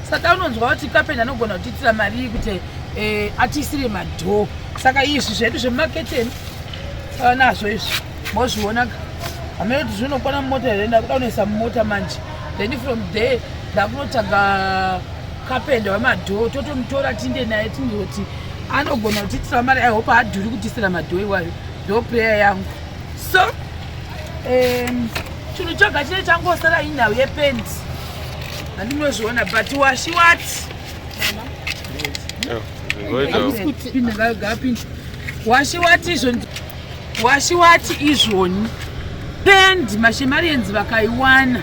Saka unonzwa kuti kapenda anogona kutiitira mari kuti atiisire madoor. Saka izvi zvedu zvemaketeni nazvo izvi mozviona hamene kuti zvinokwana mumota here. Ndakuda kunoisa mumota manje, then from there ndakunotsvaga kapenda wemadoor, totomutora tiinde naye, tinzoti anogona kutiitira mari. I hope haadhuri kutiisira madoor iwayo, ndo prayer yangu. So chinhu choga chine changosara inhau yependi, handinozviona, but washi wati gapinde. Washi wati izvo, washi wati izvoni pendi maShemarians vakaiwana,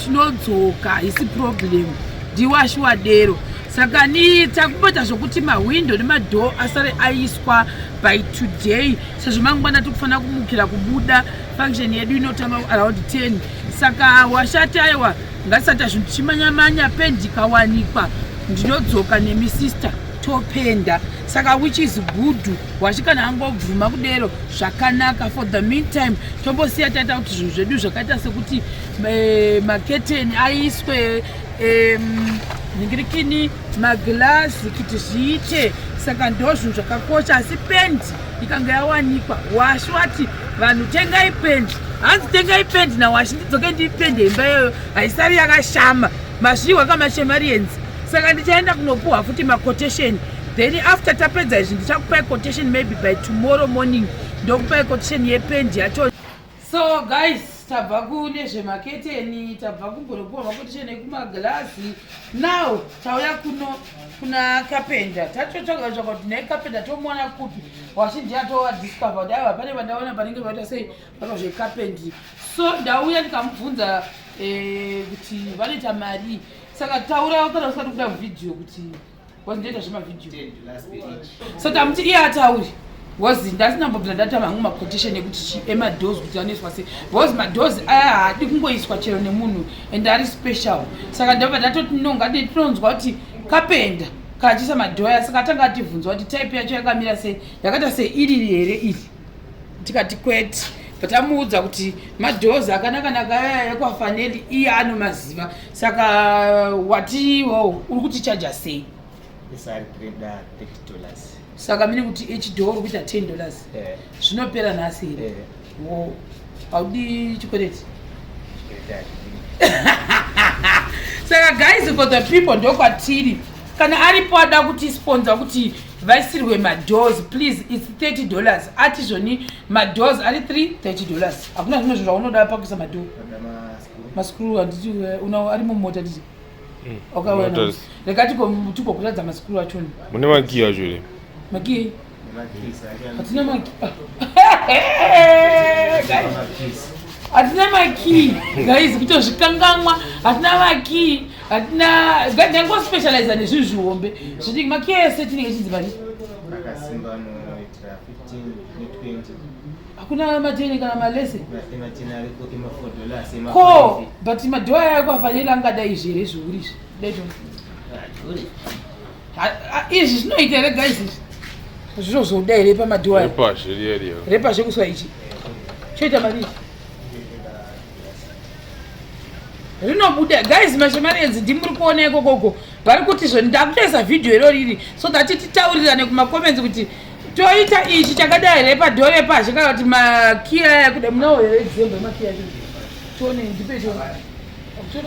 tinodzoka, haisi problem. Ndiwashi wadero. Saka ni takumboita zvokuti mahwindo nemadoor asare aiswa by today, sezvo mangwana tikufanira kumukira kubuda. Function yedu inotanga around 10. Saka washati aiwa, ngatisati zvinhu tichimanyamanya, pendi ikawanikwa ndinodzoka nemi sister topenda. Saka which is good, wachi kana angobvuma kudero zvakanaka. For the meantime tombosiya taita kuti zvinhu zvedu zvakaita sekuti maketeni aiswe, nhingirikini, magirazi kuti zviite. Saka ndo zvinhu zvakakosha, asi pendi ikanga yawanikwa, washi wati vanhu tengai pendi, hanzi tengai pendi nawashi, ndidzoke ndipende imba iyoyo, haisari yakashama. Mazvihwa kamaShemarians. Saka ndichaenda kunopuhwa futi maquotation, then after tapedza izvi ndichakupai quotation, maybe by tomorrow morning ndokupai quotation yependi yacho. So guys, tabva kune zvemaketeni, tabva kumbonopuwa maquotation ekumagirazi, now tauya kuno kuna kapenda. Tatotsvaga tsvaga kuti nhai, kapenda tomuwana kupi? Wachinji atowadiscover kuti aiwa, pane vandaona panenge vaita sei pano zvekapendi. So ndauya ndikamubvunza kuti vanoita mari. Saka taura kana usati kuda muvhidhiyo kuti wazindoita zvemavhidhiyo. So tamuti iye atauri was ndasina mbobvira ndatama hangu maquotation ekuti emadoors kuti anoiswa sei, because madoors aya haadi kungoiswa chero nemunhu and ari special. Saka ndabva ndatoti no, ngati tinonzwa kuti kapenda kaachisa madoor aya. Saka atanga atibvunzwa kuti type yacho yakamira sei, yakaita seiriri here iri? Tikati kwete, patamuudza kuti madoors akanaka-naka aya ekwafaneli, iye anomaziva. Saka watiwo uri kutichaja sei? Isari $30. Saka mine kuti each door uri kuita $10? Eh. Zvinopera nhasi here? Eh. Wo haudi chikwereti? Chikwereti. Saka guys, for the people ndokwatiri, kana aripo ada kuti sponsor kuti vaisirwe madoors, please, it's $30. Ati zvoni madoors ari 3 $30. Hakuna zvimwe zvinhu zvaunoda pakuisa madoor? Mascrew handiti una ari mumota titi wakaona? Motors. Rega tigokuratidza mascrew achoni. Mune makiyi acho here? Makiyi hatina, makiyi hatina, makiyi guys, kutozvikangamwa. Hatina makiyi, hatina. Ndangospecializa nezvinhu zvihombe zviti makiyi ese tinenge chinzi mari. Akasimba anoitira 15 ne20. Hakuna mateni kana malese? Mateni ariko ema $4. Ema Ko but madoor aya kwafanira angadai izvi here, zviuri izvi daito? Izvi zvinoita here guys? Izvi zvinozoda here pamadoor aya? Repazhe riya riya. Repazhe kuswa ichi choita mari ichi rinobuda. Guys, maShemarians, ndimuri kuona ikokoko vari kuti zvo ndakutoisa vhidhiyo iro riri so that titaurirane kumacomments kuti toita ichi chakadai here padoor repazhe, kana kuti makiya aya kuda munawo here? Example yemakiya acho tione, ndipe tione.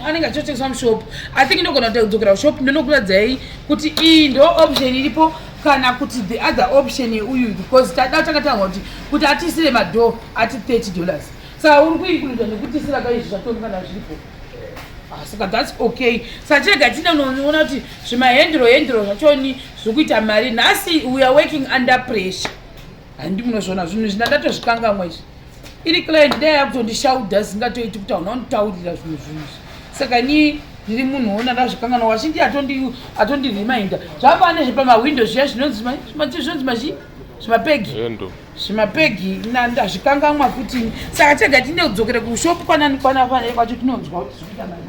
Anenge achitotengeswa mushop. I think ndogona kudzokera kushop ndonokuradzai kuti iyi ndo option iripo kana kuti the other option yeuyu, because tada takatanga kuti atiisire madoor ati $30. Saka uri kuincluda nekutisira kaizvi zvatoni kana zviripo? Ah, saka that's okay. Saka chirega tinonoona kuti zvimahandle handle zvachoni zviri kuita mari. Nhasi we are working under pressure, handi munozviona zvinhu izvi? Ndandatozvikangamwa izvi. Iri client dai yakutondishaudha zingatoiti kuti hauna kunditaurira zvinhu izvi. Saka ni ndiri munhu wona ndazvikanganwa. Wachindi atondireminder zvapane zvepamahwindo zviya zvinonzi zvinonzi machi zvimapegi. Endo. Zvimapegi ndazvikangamwa futi. Saka tega tine kudzokera kushopu kwanani kwana kwacho tinonzwa kuti zvikuita mari.